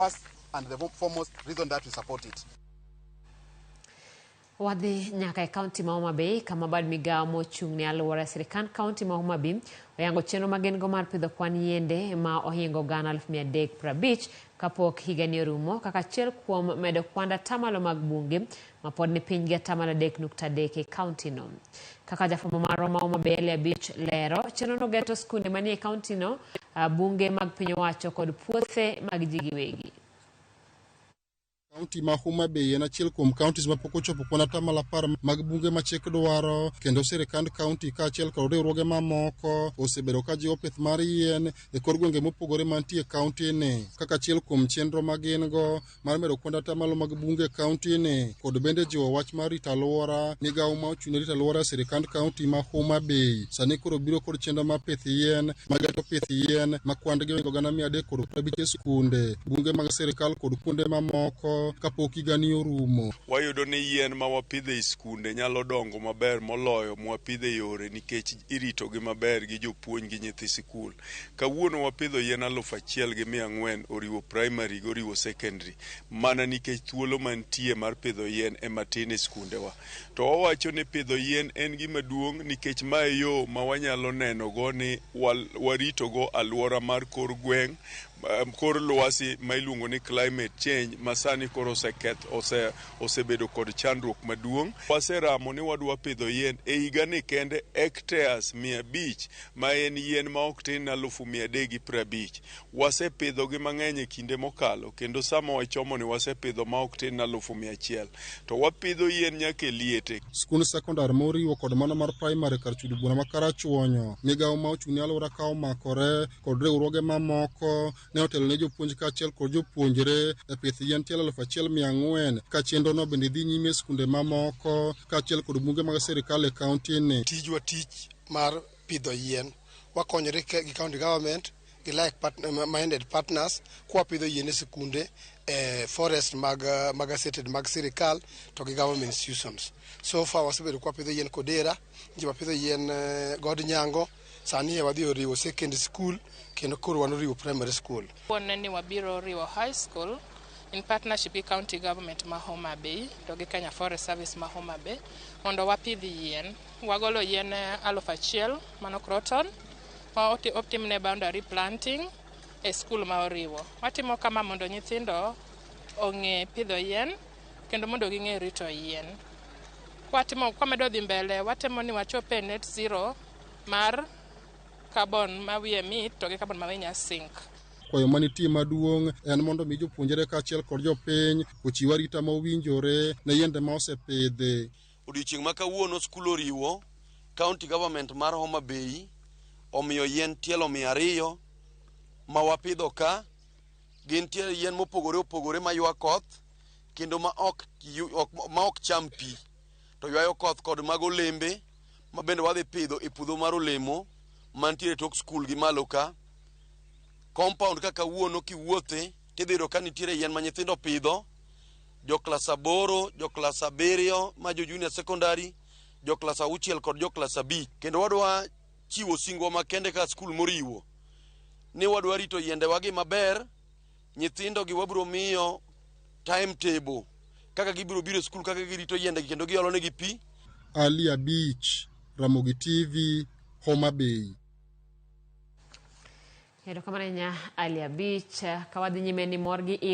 First and the foremost reason that we support it. Wadhi nyaka e kaunti ma Homa Bay kama bad migawo mochung' ne alwora e sirkand kaunti ma Homa Bay oyango chenro ma gin go mar pidho kwan yiende ma ohingo gana 350,000 kapok higani orumo kaka achiel kuom medo kwand atamalo mag bunge ma pod ni piny gi atamalo 3.3 e kaunti no. Kaka jafwambo marwa ma Homa Bay Eli Abich lero, chenrono geto skunde manie kaunti no, bunge mag piny owacho kod puothe mag ji giwegi. Kaunti ma Homa Bay en achiel kuom counties mapok ochopo kwan atamalo 10 mag bunge ma chik dwaro, kendo sirkand kaunti kaachiel kod riwruoge mamoko osebedo ka jiwo pith mar yien e kor gwenge mopogore mantie e kaunti ni, kaka achiel kuom chenro ma gin go mar medo kwand atamalo mag bunge e kaunti ni, kod bende jiwo wach mar rito alwora. Migawo ma ochung' ne rito alwora e sirkand kaunti ma Homa Bay sani koro biro kod chenro mar pith yien ma geto pith yien ma kwandgi ohingo 350,000 e skunde, bunge mag sirkal kod kuonde mamoko kapok higani orumo. Wayudo ni yien ma wapidho ei skunde nyalo dongo maber moloyo mwapidho e yore nikech iritogi maber gi jopuonj gi nyithi sikul. Kawuono wapidho yien 1,400 oriwo primary gi oriwo secondary mana nikech thuolo mantie mar pidho yien ema tin e skundewa. To wawacho ni pidho yien en gima duong' nikech ma e yo ma wanyalo nenogo ni waritogo alwora mar kor gweng', kor lwasi ma iluongo ni climate change ma sani koro osebedo kod chandruok maduong'. Waseramo ni wadwa pidho yien e higani kende hectares 500 ma en yien ma ok tin 350,000. Wasepidhogi mang'eny e kinde mokalo kendo sama wachomo ni wasepidho ma ok tin 100,000. To wapidho yien nyaka e liete. Skund sekondar moriwo kod mano mar primary kar chudo bura ma Karachuonyo, migawo ma ochung' ne alwora ka omakore kod riwruoge mamoko ne otelo ne jopuonj kaachiel kod jopuonjre e pith yien tielo 1,400 ka chenrono bende dhi nyime e skunde mamoko kaachiel kod bunge mag sirkal e kaunti ni. Tijwa tich mar pidho yien, wakonyore gi county government gi like minded partners kwapidho yien e sikunde, e forest mag gazetted mag sirikal to gi government institutions. So far wasebedo kwapidho yien Kodera, nje wapidho yien God Nyango, sani e wadhi oriwo secondary school kendo koro wan oriwo primary school. Ni wabiro riwo high school in partnership gi county government ma Homa Bay to gi Kenya Forest Service ma Homa Bay mondo wapidh yien. Wagolo yien 1,000 mano croton ma otimne boundary planting e skul ma oriwo. Watimo kama mondo nyithindo ong'e pidho yien kendo mondo ging'e rito yien. Kwatimo kwamedo dhi mbele watemo ni wachop e net zero mar carbon ma we emit to gi carbon ma we sink. Kwayo manitie maduong' en mondo mi jopuonjre kaachiel kod jopiny ochiw arita ma owinjore ne yiende ma osepidhi. Odiochieng' ma kawuono skul oriwo county government mar Homa Bay omiyo yien tielo 200 ma wapidho ka. Gin tielo yien mopogore opogore ma ywa koth kendo ma ok cham pi to ywayo koth kod mag olembe ma bende wadhi pidho e puodho mar olemo mantiere tok skul gi malo ka. Compound ka kawuono kiwuothe tidhi yudo ka nitiere yien ma nyithindo opidho, jo klas 8, jo klas 7 ma jo junior secondary, jo klas 6 kod jo klas 5. Kendo wadwa chiwo singwa makende ka skul moriwo ni wadwa rito yiendewagi maber. Nyithindo gi wabiro miyo timetable kaka gibiro biro e skul, kaka girito yiendegi kendo giolonegi pi. Ali Abich, Ramogi TV, Homa Bay. Erokamano ahinya Ali Abich. Ka wadhi nyime ni mor gi il